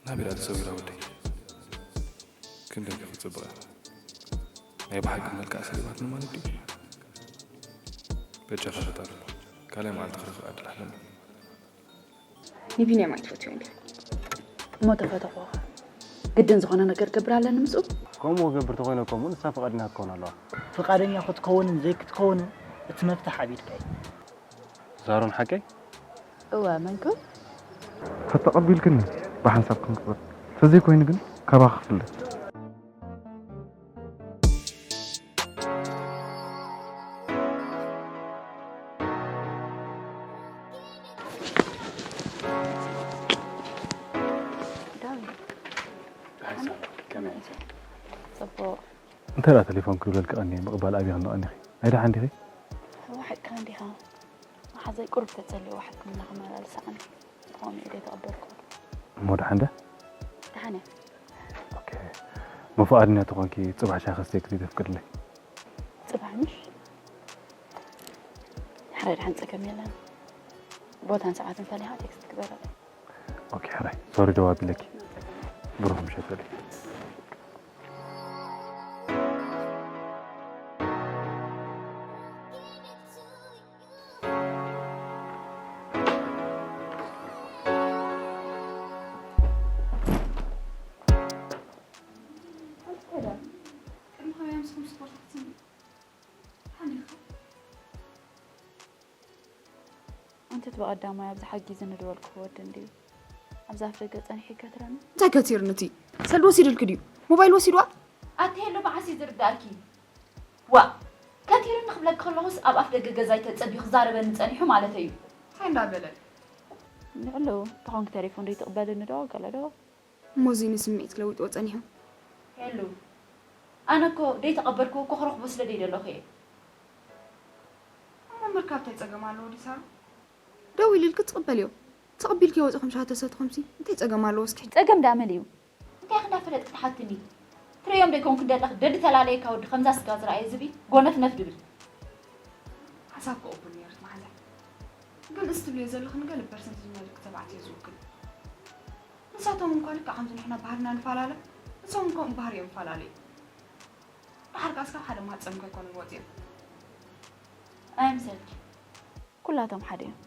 ናቢላ ተሰዊራ ወደይ። ክንደይ ክጽብቕ እያ። ናይ ብሓቂ መልክዓ ሰሊባትና ማለት ድዩ? በጃኻ ተጣርሞ። ካልኣይ መዓልቲ ክረኽብ ዕድል ኣለኒ። ንቢንያም ኣይትፈትዮ እንዲ። እሞ ተፈተኹኻ ግድን ዝኾነ ነገር ገብር ኣለኒ ምስኡ። ከምኡ ገብር ተኾይነ ከምኡ ንሳ ፍቓድኛ ክትከውን ኣለዋ። ፍቓደኛ ክትከውንን ዘይክትከውንን እቲ መፍትሕ ኣብ ኢድካ እዩ። ዛሮን ሓቀይ? እወ መንክው? ተተቐቢልክኒ ብሓንሳብ ክንቅበል፣ ተዘይኮይኑ ግን ካባኺ ክፍለ። ዳዊት፣ ከመይ ጽቡቕ። እንታይ ደኣ ተሌፎን ክብለልኪ ቀንየ፣ ምቕባል ኣብዪ ክንዲ ቀኒኺ። ኣይደሓን ዲኺ? እወ ሓቅኻ እንዲኻ። መሓዘይ ቁሩብ ተጸልዎ ሕክምና ክመላለስ ኣቐንየ። ብኸምኡ ኢለ ተቐበልክዎ። እሞ ደሓን ደ? ደሓን እየ። ኦኬ። እሞ ፍቓደኛ ተኾንኪ ጽባሕ ሻሂ ከስትየኪ ዶ ተፍቅድለይ? ጽባሕ ምሽ? ሕራይ ደሓን ጸገም የለን። ቦታን ሰዓትን ፈሊኻ ቴክስት ግበረለይ። ኦኬ ሕራይ ሶሪ ደው ኣቢለኪ። ብሩኽ ምሸት በሊ። ኣንተ እቲ ብቐዳማይ ኣብዚ ሓጊዝኒ ዝበልኩኺ ወዲ እንድዩ ኣብዚ ኣፍ ደገ ጸኒሑ ይከትረኒ። እንታይ ከቲርኒ እቲ ሰልዲ ወሲድልኪ ድዩ? ሞባይል ወሲድዋ? ኣቲ ሄሉ መዓስ እዩ ዝርዳእኪ? ዋእ ከቲርኒ ክብለኪ ከለኹስ ኣብ ኣፍ ደገ ገዛይ ተጸቢዩ ክዛረበኒ ጸኒሑ ማለተይ እዩ። እንታይ እንዳበለ? ንዕሉ ተኾንኪ ተሌፎን ዶ ይትቕበልኒ ዶ ገለ ዶ? እሞ እዚ ንስምዒት ክለውጥዎ ጸኒሑ። ሄሉ ኣነ እኮ ደይተቐበልክዎ እኮ ክረኽቦ ስለ ደይደለኹ እየ። እሞ ምርካብ ታይ ጸገም ኣለዎ ድዩ ሳሮ? ደው ኢልልኪ ትቕበልዮ። ተቐቢልክዮ ወጺኹም ሻሂ ተሰትኹምሲ እንታይ ጸገም ኣለዎ እስኪ? ጸገም ደኣ መን እዩ? እንታይ ኢኺ እንዳፈለጥኪ ትሓትኒ? ትርእዮም ዶ ኣይኮንክን ደለኺ ደዲ ተላለየካ ወዲ ከምዛ ስጋ ዝረኣየ ዝብኢ ጎነፍነፍ ድብል። ሓሳብ ክቕቡል ነይሩ እቲ መሓዛይ። ግን እዚ ትብልዮ ዘለኽን ገለ ፐርሰንት ዝመልክ ተባዕትዮ ዝውክል እዩ። ንሳቶም እንኳ ልክዕ ከምዚ ንሕና ባህርና ንፈላለ፣ ንሶም እውን ከምኡ ባህርዮም ይፈላለዩ። ደሓር ከኣ እስካብ ሓደ ማህጸን ከይኮኑን ወጺኦም። ኣይምሰልኪ። ኩላቶም ሓደ እዮም።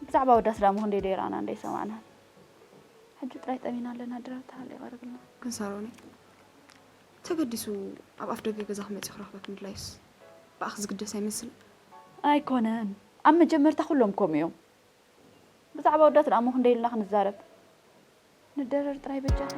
ብዛዕባ ኣወዳት ደኣ እሞ ክንደይ ደይረኣናን ደይሰማዕናን። ሕጂ ጥራይ ጠሚና ኣለና ድራር ተሃልዩ ይቐርብልና። ግን ሳሮነይ ተገዲሱ ኣብ ኣፍ ደገ ገዛኺ መጺኡ ክረኽበኪ ምድላዩስ ብኣኺ ዝግደስ ኣይመስልን። ኣይኮነን። ኣብ መጀመርታ ኩሎም ከምኡ እዮም። ብዛዕባ ኣወዳት ደኣ እሞ ክንደይ ኢልና ክንዛረብ። ንደረር ጥራይ በጃኺ።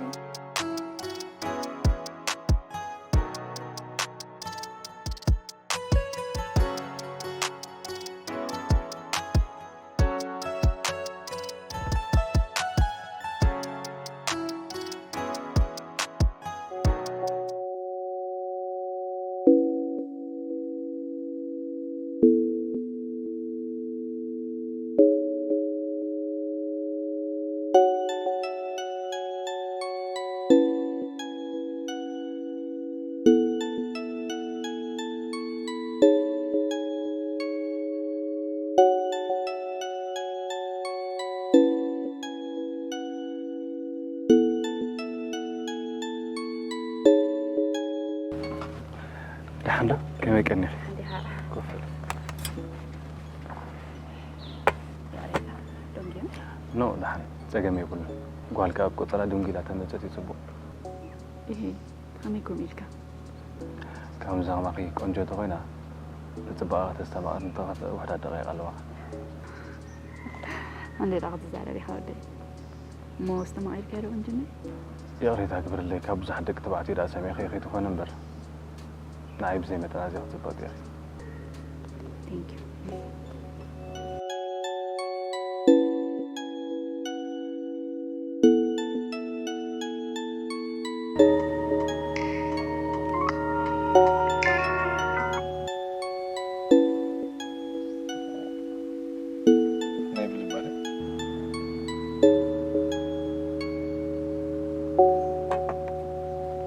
ደሓን ዶ? ከመይ ቀኒኺ? ኮፍ በሊ። ኖ ደሓን፣ ጸገም የብሉን። ጓል ከኣ ኣብ ቆጸራ ድንጉ ኢላ ተመጸት እዩ ጽቡቕ። ኢሂ፣ ከመይ ከምኡ ኢልካ? ከምዛ ከማኺ ቆንጆ ተኾይና ንጽባቐ ከተስተማቕር እንተኸፍእ ውሑዳት ደቂቕ ኣለዋ። ኣንደይ ደኣ ክትዛረብ ኢኻ ወደይ። እሞ ኣስተማቒርካዮ ዶ እንጅነር? ይቕሬታ ግበርለይ፣ ካብ ብዙሓት ደቂ ተባዕትዮ ደኣ ሰሚዕኺ ከይትኾኒ እምበር፣ ንዓይ ብዘይ መጠን ኣዝያ ክትጽብቕቲ ኢኺ። Thank you።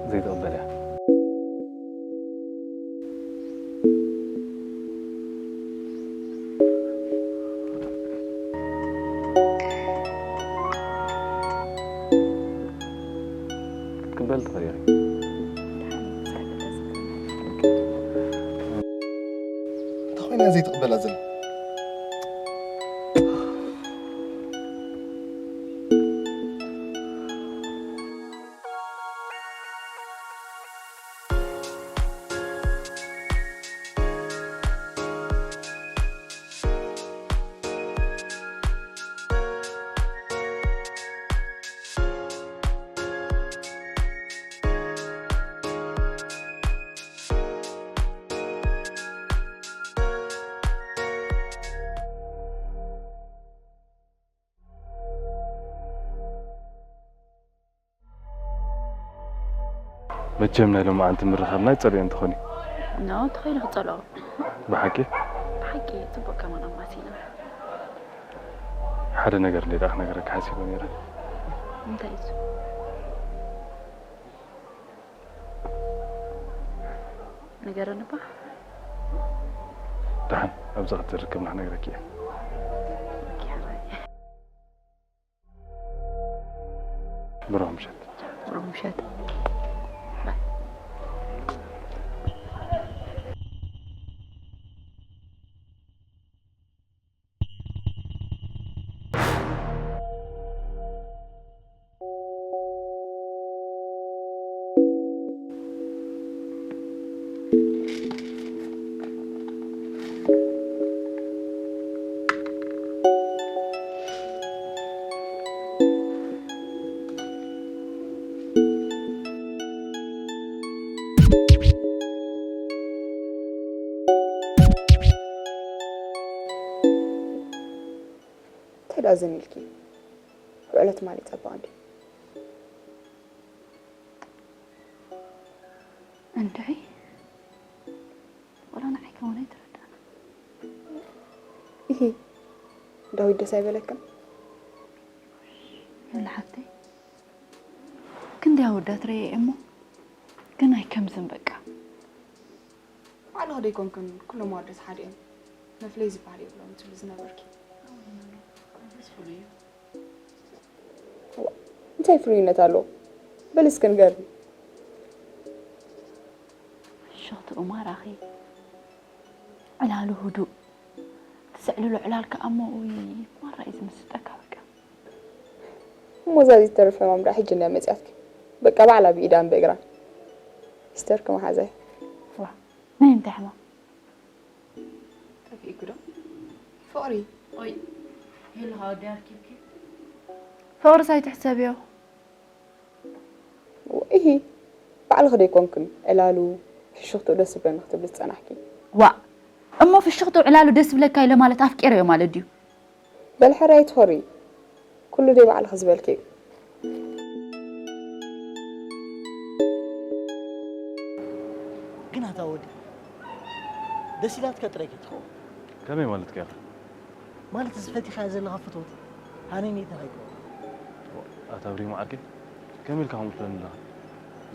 ዘይትቕበል እያ። በል ትኽእሊ ኢኺ። እንታይ ኮይና ዘይትቕበላ ዘላ? መቸም ናይ ሎማዓንቲ ምርኻብና ይጸልኦ እንተኾን እዩ። ኖ ተኸይሉ ክጸልኦ ብሓቂ ብሓቂ ጽቡቅ ከማን ኣማሲና ሓደ ነገር እንደ ደኣ ክነገረካ ሓሲበ ነይረ። እንታይ እዩ ነገረንባ ደሓን ኣብዚ ክትርከብና ክነግረኪ እየ። ብሩህ ምሸት። ብሩህ ምሸት። እንታይ ደኣ ዝን ኢልኪ? ውዕሎ ትማሊ ጸቡቕ እንድዩ። እንታይ? ዋላ ንዓይ ከማን ኣይተረዳእና። ኢሂ፣ ዳዊት ደስ ኣይበለክን? ወላ ሓፍተይ፣ ክንደይ ኣወዳት ረየ እሞ ግን ኣይከምዝን በቃ። ባዕልኺ ዶ ኣይኮንክን ኩሎም ኣወዳት ሓደ እዮም፣ መፍለይ ዝበሃል የብሎም ትብሊ ዝነበርኪ? እንታይ ፍሉይነት ኣለዎ? በሊ እስኪ ንገርኒ። ፍሽኽትኡ ማራኺ፣ ዕላሉ ህዱእ፣ ትስዕልሉ ዕላል ከኣ እሞ ውይ ማራ እዩ ዝምስጠካ በቃ። እሞ እዛ ዘይትተርፍ ሕማም ደኣ ሕጂ እንድያ መጺኣትኪ። በቃ ባዕላ ብኢዳን ብእግራን። ሂስተርኪ መሓዛይ። ዋ ናይ እንታይ ሕማም? ጠፊእኪ ዶ? ፍቕሪ። ኦይ ሄሉ ወዲ ኣርኪብኪ ፍቕርስ ኣይትሕሰብዮ። ኢሂ፣ ባዕልኺ ዶ ኣይኮንክን ዕላሉ ፍሽኽትኡ ደስ ዝብለኒ ክትብሊ ዝጸናሕኪ? ዋእ እሞ ፍሽኽትኡ ዕላሉ ደስ ዝብለካ ኢለ ማለት ኣፍቂረዮ ማለት ድዩ? በል ሕራይ ኣይትኾሪ። ኩሉ ደይ ባዕልኺ ዝበልክዮ እዩ። ግን ኣታ ወዲ ደስ ኢላትካ ጥራይ ከይትኸውን። ከመይ ማለትካ ኢኻ? ማለት እዚ ፈቲኻያ ዘለኻ ፍትወት ሃነይ ነይታ ከይትኸውን። ኣታ ብሪሞ ዓርከይ ከመይ ኢልካ ከምኡ ትብለኒ ኣለኻ?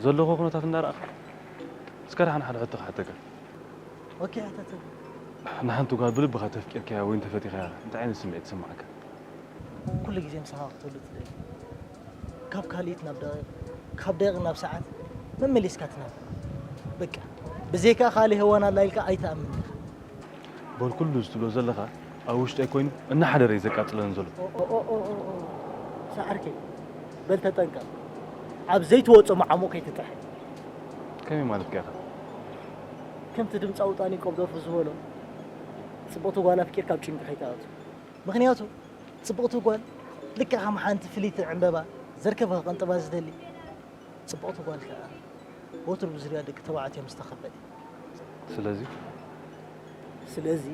ዘለኹ ኩነታት እንዳረኣኻ እስከ ደሓን ሓደ ሕቶ ክሓተካ። ኦኬ ኣታ ተብ ንሓንቲ ጓል ብልብኻ ተፍቂርካያ ወይ እንተፈቲኻያ እንታይ ዓይነት ስምዒት ይስምዓካ? ኩሉ ግዜ ምሳኻ ክትህሉ ትደሊ። ካብ ካልኢት ናብ ደቂቕ፣ ካብ ደቂቕ ናብ ሰዓት መመሊስካ ትናፍቕ። በቃ ብዘይካ ካልእ ህዋን ኣላ ኢልካ ኣይትኣምን ኢኻ። በል ኩሉ እዚ ትብሎ ዘለኻ ኣብ ውሽጠይ ኮይኑ እናሓደረ እዩ ዘቃጽለኒ ዘሎ። ሰዓርከይ በል ተጠንቀቕ፣ ኣብ ዘይትወጾ መዓሙቕ ከይትጥሕል። ከመይ ማለትካ ኢኻ? ከምቲ ድምፃዊ ጣኒ ቆብደርፉ ዝበሎ ጽቡቕቲ ጓል ኣፍቂርካ ኣብ ጭንቂ ከይትኣቱ። ምኽንያቱ ጽቡቕቲ ጓል ልክዕ ከም ሓንቲ ፍልይቲ ዕምበባ ዘርከበ ክቕንጥባ ዝደሊ ጽቡቕቲ ጓል ከኣ ወትሩ ብዙርያ ደቂ ተባዕትዮ ምስ ተኸበት። ስለዚ ስለዚ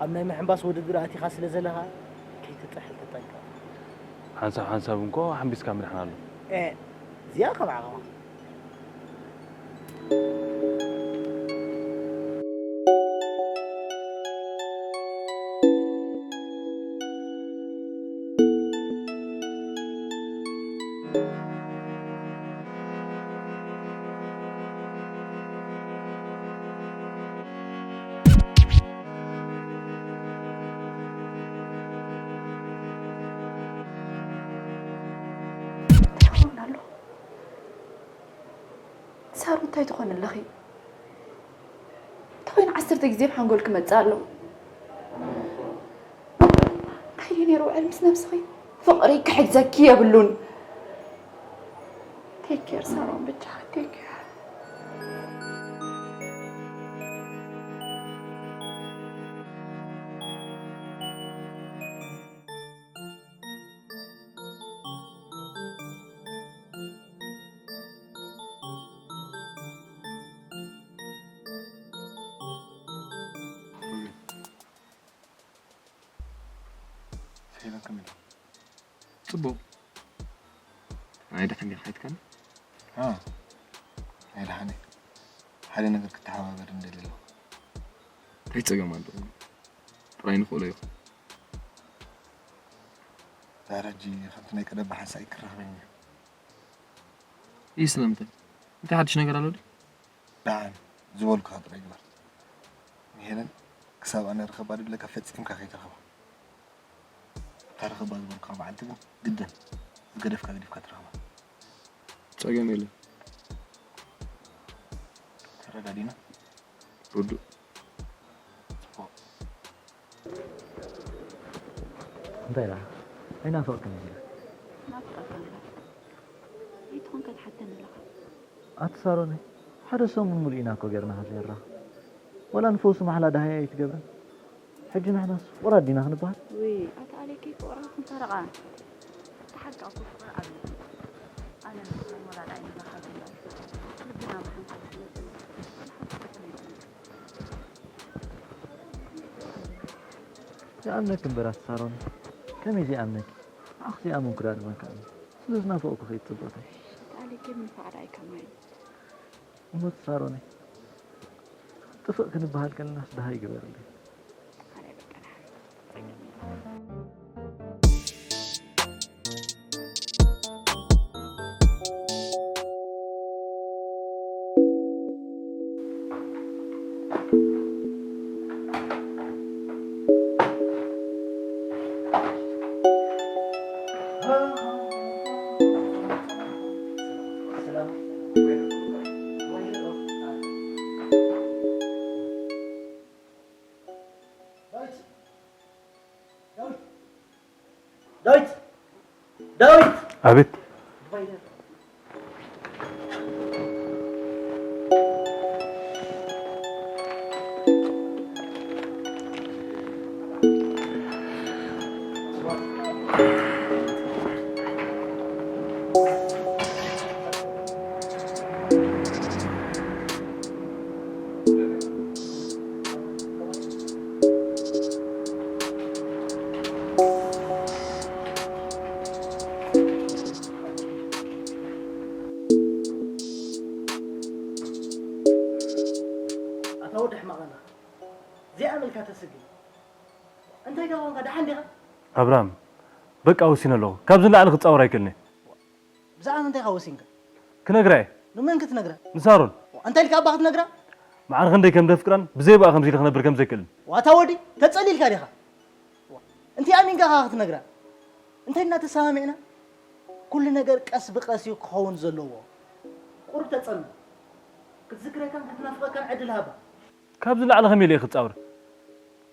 ኣብ ናይ ምሕንባስ ውድድር ኣቲኻ ስለ ዘለኻ ከይትጥሕል ተጠንቀቕ። ሓንሳብ ሓንሳብ እንኮ ሓንቢስካ ምድሓን ኣሎ። እ እዚኣ ከምዓ ከማ እንታይ ትኾኒ ኣለኺ? እንተኾይኑ ዓሰርተ ግዜ ኣብ ሓንጎል ክመጽእ ኣለዎ። እንታይ ድዩ ነይሩ ውዕል ምስ ነብስኺ? ፍቕሪ ክሕግዘኪ የብሉን። Take care ሳሮን፣ ብቻ take care። ሄለን ከመይ ኢልካ? ጽቡቕ። ኣይ ደሓን ዲኻ? ኣይትካን? ኣዎ፣ ኣይ ደሓን እየ። ሓደ ነገር ክተሓባበር እንደሊ ኣለኹ። እንታይ ጸገም ኣለዎ? ጥራይ ንኽእሎ ይኹን። ዳር ሕጂ ከምቲ ናይ ቀደም ብሓንሳእ ኣይክራኸበኒ እዩ። ይህ ስለምንታይ? እንታይ ሓድሽ ነገር ኣሎ ድዩ? ደሓን ዝበልኩኻ ጥራይ ግበር። ንሄለን ክሳብ ኣነ ርኸባ ድብለካ ፈጺምካ ከይትርኸባ። እታ ርኸባ ዝበልኩኻ መዓልቲ ግን ግድን ዝገደፍካ ገዲፍካ ትርኸባ። ጸገም የለን። ተረዳዲና? ርዱእ። ጽቡቕ። እንታይ ደኣ ኣይናፈቕክን ኢኻ? ናፍቐካ እምበር ኣይትኾን ከትሓተኒ ኣለኻ። ኣቲ ሳሮነይ ሓደ ሰሙን ሙሉእ ኢና እኮ ጌርና ከዘይራኸብ። ወላ ንፈውሲ ማሕላ ደሃይ ኣይትገብርን። ሕጂ ንሕናስ ቁራት ዲና ክንበሃል? ውይ ኣቲ ኣሌከይ ፍቕርኻ ክንፈረቓ እቲ ሓቂ እኮ ፍቕሪ ኣሎ። ኣነ ንስኻን ወላ ደኣ ኣይንራኸብ እምበር ልብና ብሓንሳብ ዝመጽእ ይኣምነኪ እምበር ኣቲ ሳሮን ከመይ ዘይኣምነኪ ንዓኺ ዘይኣመንኩ ደኣ ድማ ክኣምን ስለ ዝናፈቕኩኺ እዩ ትጽበኺ ታሊ ግን ንፋዕዳ ኣይከማይ እሞ ኣቲ ሳሮነይ ጥፍእ ክንበሃል ከለናስ ደሃይ ግበርለይ ኣነ በቃ ኣቤት። ኣታ ወዲ ሕማቕ ኣለኻ። እዚኣ መልካ ተስግእ። እንታይ ደኣ ኮንካ ደሓን ዲኻ? ኣብርሃም በቃ ወሲነ ኣለኹ። ካብዚ ንላዕሊ ክጻወር ኣይክእልን እየ። ብዛዕባ ምንታይ ኢኻ ወሲንካ? ክነግራ እየ። ንመን ክትነግራ? ንሳሮን። እንታይ ኢልካ ኣባ ክትነግራ? ማዕረ ክንደይ ከም ዘፍቅራን ብዘይ ብኣ ከምዚ ኢለ ክነብር ከም ዘይክእልን። ዋታ ወዲ ተጸሊልካ ዲኻ? እንታይ ኣሚንካ ኢኻ ክትነግራ? እንታይ እና ተሰማሚዕና? ኩሉ ነገር ቀስ ብቐስ እዩ ክኸውን ዘለዎ። ቁሩብ ተጸንሕ። ክትዝክረካን ክትናፍቐካን ዕድል ሃባ። ካብዚ ንላዕሊ ከመይ ኢለ እየ ክጻወር?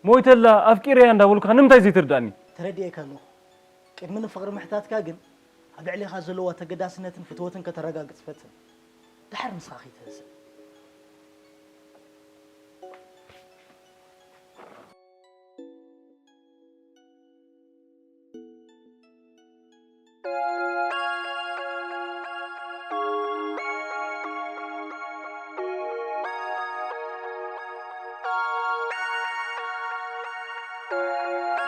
ሞይተላ ኣፍቂረያ እንዳበልኩኻ ንምንታይ ዘይትርድኣኒ? ተረዲኤካ ኣለኹ። ቅድሚ ንፍቕሪ ምሕታትካ ግን ኣብ ልዕሌኻ ዘለዋ ተገዳስነትን ፍትወትን ከተረጋግጽ ፈትን። ደሓር ንስኻ ከይትህዝን።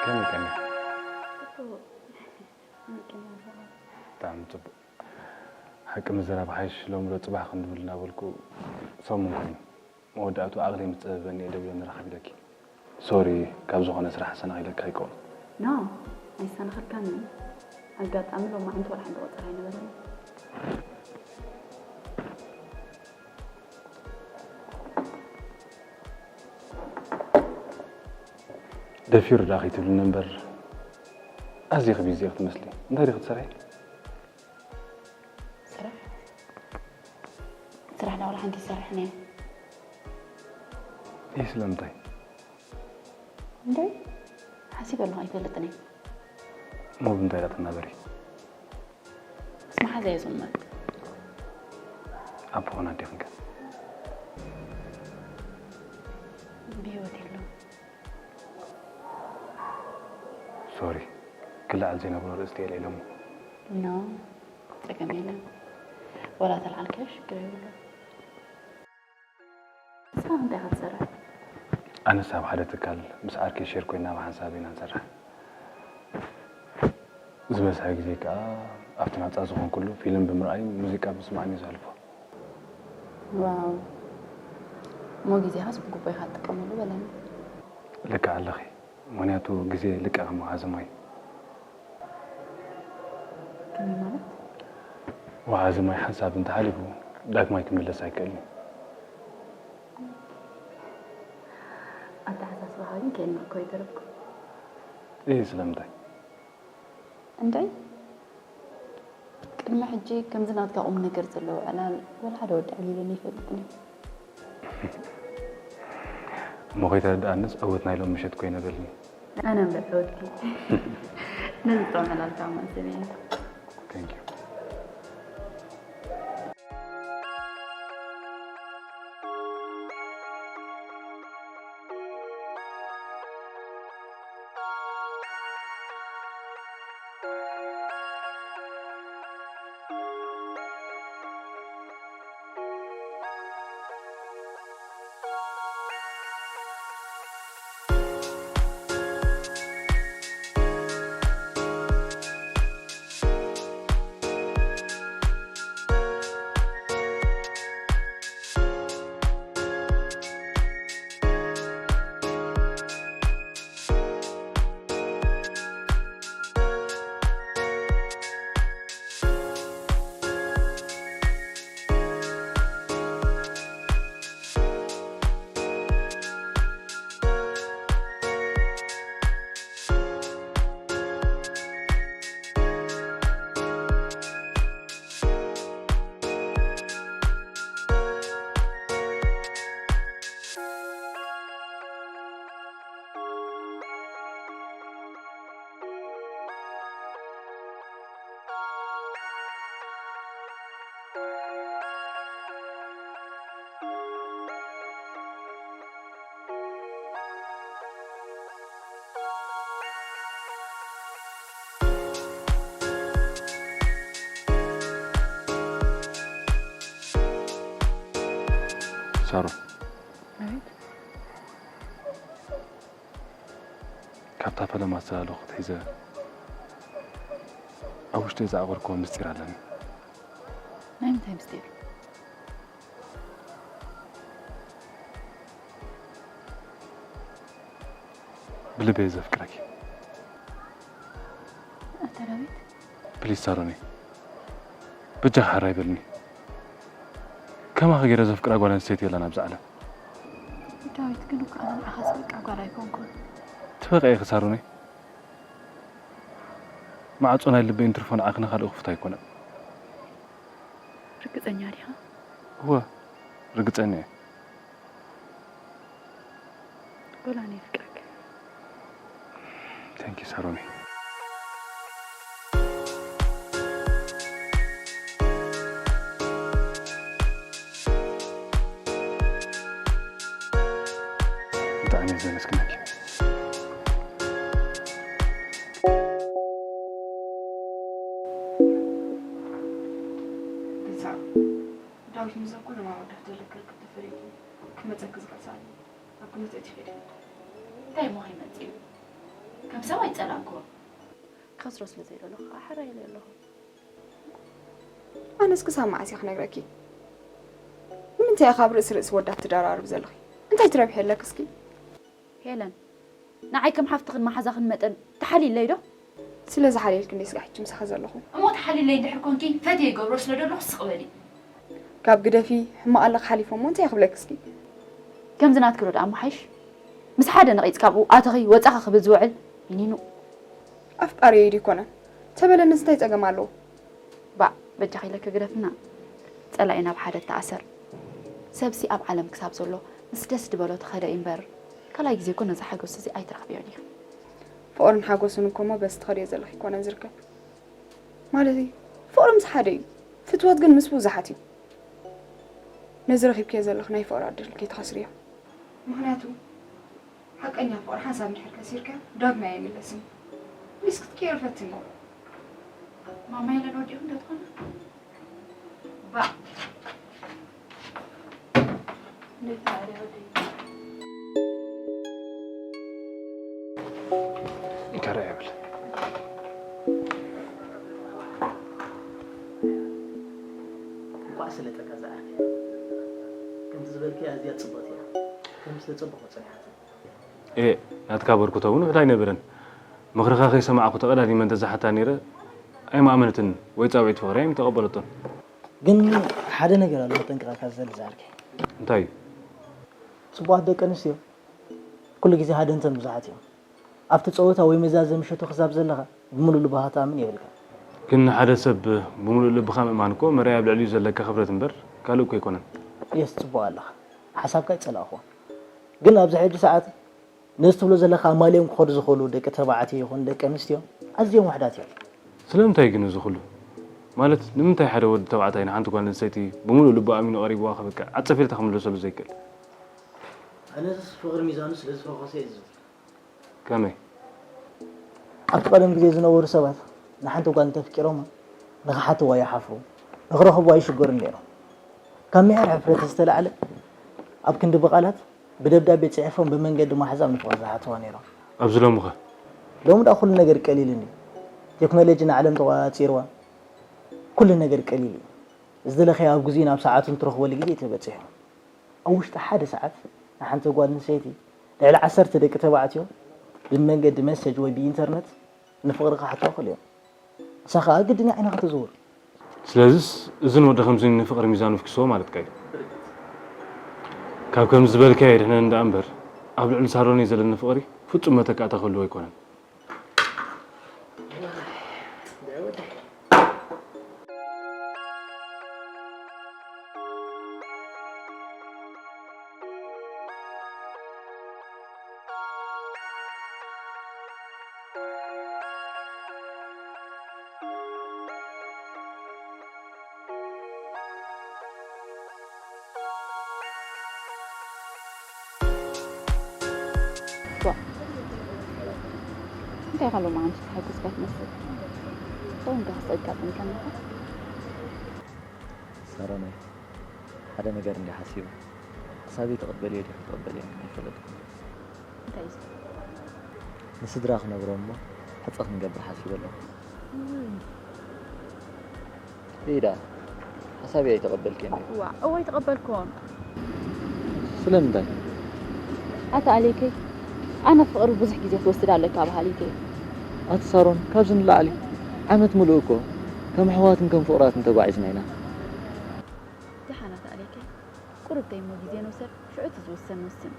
ከመይ ቀኒኻ? ብጣዕሚ ጽቡቕ። ሓቂ ምዝራብ ሓይሽ ሎሚ ዶ ጽባሕ ክንብል እናበልኩ ሰሙን ኮይኑ። መወዳእቱ ዓቕለይ ምስ ጸበበኒ እየ ደዊለ ንራኸብ ኢለኪ። ሶሪ ካብ ዝኾነ ስራሕ ኣሰናኺለኪ ኣይኮን። ኖ ኣይሰናኸልካን እዩ። ኣጋጣሚ ሎማዓንቲ ወላ ሓንቲ ቆጸራ ኣይነበረን። ደፊሩ ደኣ ከይትብልኒ እምበር ኣዚኺ ቢዚ ኢኺ ትመስሊ። እንታይ ዲኺ ትሰርሒ? ስራሕ ስራሕ ናብራ ሓንቲ ይሰርሕን እየ። ይህ ስለምንታይ? እንደ ሓሲበ ኣለኹ ኣይፈልጥን እየ። ሞብ እንታይ ዳ ትናበሪ? ምስ መሓዛ እየ ዝቕመጥ። ኣቦ ኾን ኣዴኽን ከ? ብህይወት የለውን። ሶሪ፣ ክለዓል ዘይነብሮ ርእስቲ የለ ኢሎሞ። ኖ፣ ጸገም የለን። ወላ ተልዓልካዮ ሽግር የብሉን። ንስኻ እንታይ ኢኻ ትሰርሕ? ኣነስ ኣብ ሓደ ትካል ምስ ዓርከይ ሼር ኮይና ብሓንሳብ ኢና ንሰርሕ። ዝበዝሐ ግዜ ከኣ ኣብቲ ናጻ ዝኾንኩሉ ፊልም ብምርኣይን ሙዚቃ ብምስማዕን እየ ዘሕልፎ። ዋው፣ እሞ ግዜኻስ ብግቡእ ኢኻ ትጥቀመሉ በለኒ። ልክዕ ኣለኺ፣ ምኽንያቱ ግዜ ልክዕ ከም ወሓዚ ማይ። ከመይ ማለት? ወሓዚ ማይ ሓንሳብ እንተሓሊፉ ዳግማይ ክምለስ ኣይክእልን እዩ። ኣተሓሳስባኻ ግን ከየድነቕኩ ኣይተረፍኩን። ይህ ስለምንታይ? እንታይ? ቅድሚ ሕጂ ከምዚ ናትካ ቁም ነገር ዘለዎ ዕላል ወላ ሓደ ወዲ ኣዕሊሉኒ ኣይፈልጥን እዩ። እሞ ከይተረድኣንስ ዕውት ናይ ሎም ምሸት ኮይነ በልኒ። ኣነ እምበር ዕውትኪ ነዚ ጥዑም ዕላልካ ማእሰን እየ። Thank you። ሳሮን፣ ኣቤት። ካብታ ፈለማ ዝተላለኹ ክትሒዘ ኣብ ውሽጢ ዝዓቆርክዎ ምስጢር ኣለኒ። ናይ ምንታይ ምስጢር? ብልበይ ዘፍቅረኪ። ኣታ ዳዊት። ፕሊስ ሳሮኒ፣ በጃኺ ሓራይ በልኒ። ከማኺ ገይረ ዘፍቅራ ጓል ኣንስተይቲ የላን ኣብዚ ዓለም። ዳዊት፣ ግን እኮ ኣነ ንዓኻ ዝበቃ ጓል ኣይኮንኩን። ትበቃ ኢኺ ሳሮኒ። ማዕጾ ናይ ልበይ እንትርፎ ንዓኺ ንኻልእ ክፉት ኣይኮነን። ርግጸኛ ዲኻ? እወ፣ ርግጸኛ እየ። ወላ ኣነ የፍቅረክ። Thank you ሳሮኒ። ብጣዕሚ እየ ዘመስግነኪ። ግዛዕ፣ ዳዊት፣ ምዘ ኩሎም ኣወዳት ዘለካ ርክብ ተፈሊጡ ክመጸኪ ዝኽእል ሰብ ኣሎ። ኣብ ክንዲ ትእቲ ፈሊጡ። እንታይ እሞ ከይመጽእ እዩ? ከም ሰብ ኣይጸላእክዎ። ክኸስሮ ስለ ዘይደለኹ ከዓ ሓራይ ኢለ ኣለኹ። ኣነስ ክሳብ መዓስ እየ ክነግረኪ? ንምንታይ ኢኻ ኣብ ርእሲ ርእሲ ወዳት ትደራርብ ዘለኺ? እንታይ ትረብሒ ኣለኪ እስኪ? ሄለን፣ ንዓይ ከም ሓፍትኽን መሓዛኽን መጠን ትሓልይለይ ዶ? ስለ ዝሓልየልኪ እንደ ስጋዕ ሕጂ ምሳኺ ዘለኹ። እሞ ትሓልይለይ እንድሕር ኮንኪ፣ ፈትየ ይገብሮ ስለ ደለኹ ስቕ በሊ። ካብ ግደፊ፣ ሕማቕ ኣለኺ ሓሊፎ እሞ እንታይ ክብለኪ እስኪ? ከምዚ ናትኪ ዶ ደኣ እሞ ሓይሽ? ምስ ሓደ ነቒጽ ካብኡ ኣተኺ ወጻኺ ክብል ዝውዕል፣ ይኒኑ። ኣፍቃሪየይ ድዩ ኣይኮነን? ተበለንስ እንታይ ጸገም ኣለዎ? ባእ፣ በጃኺ ኢለኪ ግደፍና። ጸላኢ ናብ ሓደ ተኣሰር። ሰብሲ ኣብ ዓለም ክሳብ ዘሎ ምስ ደስ ድበሎ ተኸደ እዩ እምበር፣ ካልኣይ ግዜ እኮ ነዚ ሓጎስ እዚ ኣይትረኽብዮን እዩ። ፍቕርን ሓጎስን እኮ እሞ በዚ ትኸድዮ ዘለኺ ኣይኮነን ዝርከብ። ማለተይ ፍቕሪ ምስ ሓደ እዩ፣ ፍትወት ግን ምስ ብዙሓት እዩ። ነዚ ረኺብክዮ ዘለኺ ናይ ፍቕሪ ዕድል ከይትኸስርዮ። ምኽንያቱ ሓቀኛ ፍቕሪ ሓንሳብ እንድሕር ከሲርካዮ ዳግማይ ኣይምለስን እዩ። ፕሊስ ክትቅየሪ ፈትኒ። ማማ የለን ወዲኹ እንዶ ትኾና? ባእ። እንዴት ታዲያ ወደይ? እንካራ ይብል። እንኳዕ ስለጠካ ዝኣርክ ከምቲ ዝበልክያ ኣዝያ ጽብቕቲ እያ ከም ዝተጸበኹ ጸኒሓት ኤ ናትካ በርኩቶ እውን ውሕድ ኣይነበረን። ምኽርኻ ከይሰማዕኩ ተቐዳዲመ እንተዝሓታ ነይረ ኣይምኣመነትን ወይ ጻውዒት ፍቕረይ ኣይምተቐበለቶን። ግን ሓደ ነገር ኣሎ ጠንቅቐካ ዘል ዝኣርክ እንታይ እዩ? ጽቡቓት ደቂ ኣንስትዮ ኩሉ ግዜ ሃደንተን ብዙሓት እዮም። ኣብቲ ጸወታ ወይ መዛዘ ምሸቱ ክሳብ ዘለኻ ብምሉእ ልብኻ ትኣምን የብልካ። ግን ንሓደ ሰብ ብምሉእ ልብኻ ምእማን እኮ መርኣያ ኣብ ልዕሊኡ ዘለካ ክብረት እምበር ካልእ እኮ ኣይኮነን። የስ ጽቡቕ ኣለኻ። ሓሳብካ ኣይጸላእኹዎን። ግን ኣብዚ ሕጂ ሰዓት ነዚ ትብሎ ዘለኻ ኣማልዮም ክኸዱ ዝኽእሉ ደቂ ተባዕትዮ ይኹን ደቂ ኣንስትዮ ኣዝዮም ውሕዳት እዮም። ስለምንታይ ግን እዚ ኩሉ? ማለት ንምንታይ ሓደ ወዲ ተባዕታይ ንሓንቲ ጓል ኣንስተይቲ ብምሉእ ልቡ ኣሚኑ ቀሪብዋ ክበቅዕ ዓጸፍ ኢልካ ክምለሰሉ ዘይክእል? ኣነስ ፍቕሪ ሚዛኑ ስለ ዝፈኾሰ እዩ ዝብል። ከመይ? ኣብቲ ቀደም ግዜ ዝነበሩ ሰባት ንሓንቲ ጓል እንተፍቂሮማ ንኽሓትዋ ይሓፍሩ፣ ንኽረኽብዋ ይሽገሩን ነይሮም። ካብ ምሒር ሕፍረት ዝተላዕለ ኣብ ክንዲ ብቓላት ብደብዳቤ ጽሒፎም ብመንገዲ ማሕዛብ ንፍቕሪ ዝሓትዋ ነይሮም። ኣብዚ ሎሚ ኸ? ሎሚ ደኣ ኩሉ ነገር ቀሊል እንድዩ። ቴክኖሎጂ ንዓለም ተቖጻጺርዋ ኩሉ ነገር ቀሊል እዩ። ዝደለኻዮ ኣብ ግዜኡን ኣብ ሰዓቱን ትረኽበሉ ግዜ ተበጺሑ። ኣብ ውሽጢ ሓደ ሰዓት ንሓንቲ ጓል ኣንስተይቲ ልዕሊ ዓሰርተ ደቂ ተባዕትዮ ብመንገዲ መሰጅ ወይ ብኢንተርነት ንፍቕሪ ክሓትዋ ይኽእሉ እዮም። ንሳ ኸኣ ግድን እያ ዓይና ከተዝውር። ስለዝስ እዝን ወዲ ከምዚ ንፍቕሪ ሚዛኑ ኣፍኪስዎ ማለትካ እዩ። ካብ ከምዚ ዝበልካዮ የድሕነኒ ደኣ እምበር ኣብ ልዕሊ ሳሮነይ ዘለኒ ፍቕሪ ፍጹም መተካእታ ክህልዎ ኣይኮነን። ዋእ፣ እንታይ ኢኻ ሎማዓንቲ ተሓጒስካ ትመስል? እንታይ እንዶ ክጸጋጥም ከለኻ? ሳሮናይ፣ ሓደ ነገር እንድየ ሓሲበ። ሓሳበይ ትቕበልዮ ዲኺ ኣይትቕበልዮን ኣይፈለጥኩን። እንታይ እዩ? ንስድራ ክነግሮም እሞ ዕጸ ክንገብር ሓሲበ ኣለኹ። ሊዳ፣ ሓሳበይ ኣይተቐበልክዮን ዲኺ? ዋእ፣ እወ ኣይተቐበልኩዎን። ስለምንታይ? ኣታ ኣሌከይ፣ ኣነ ፍቕሪ ብዙሕ ግዜ ትወስድ ኣለካ በሃሊት እየ። ኣቲ ሳሮን፣ ካብዚ ንላዕሊ ዓመት ምሉእ እኮ ከም ኣሕዋትን ከም ፍቑራትን ተጓዒዝና ኢና። ደሓን ኣታ ኣሌከይ፣ ቁሩብ ደይሞ ግዜ ንውሰድ፣ ሽዑ እቲ ዝውሰን ንውስን።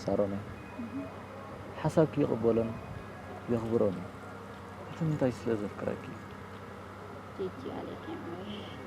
ሳሮነይ፣ ሓሳብኪ ይቕበሎን የኽብሮን እየ። እቲ ምንታይ ስለ ዘፍቅረኪ እዩ። ኬኪ ኣሌከይ ማይ።